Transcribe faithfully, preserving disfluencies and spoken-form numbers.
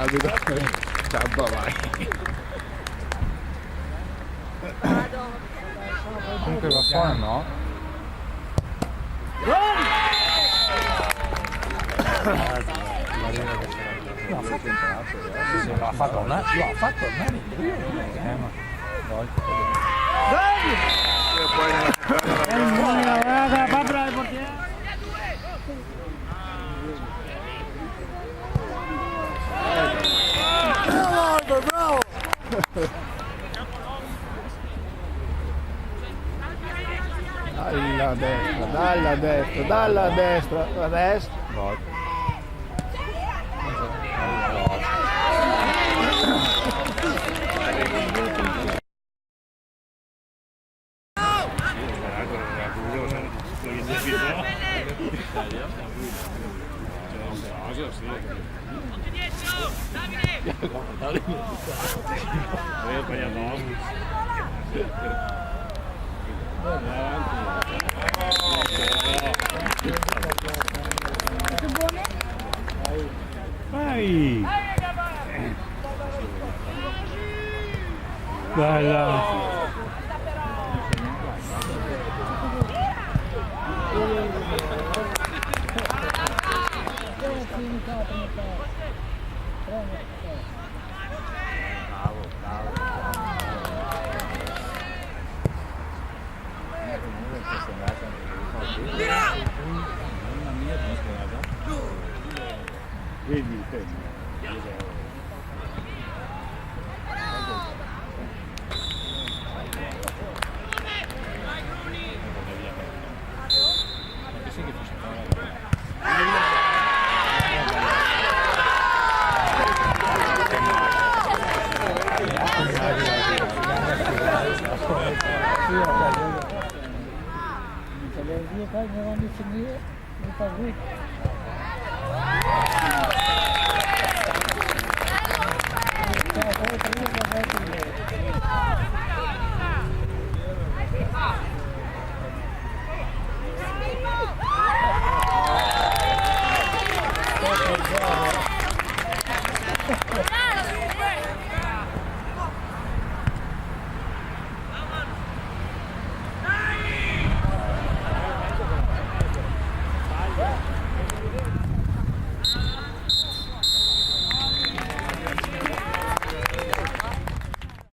Ciao, bye bye. Comunque va fora, no? Sì, sì, lo ha fatto tornare, lo ha fatto tornare indietro. Eh, ma... Bravo, bravo! Dalla destra, dalla destra, dalla destra, adesso. No. Vai! Bella! Vedi, fermo.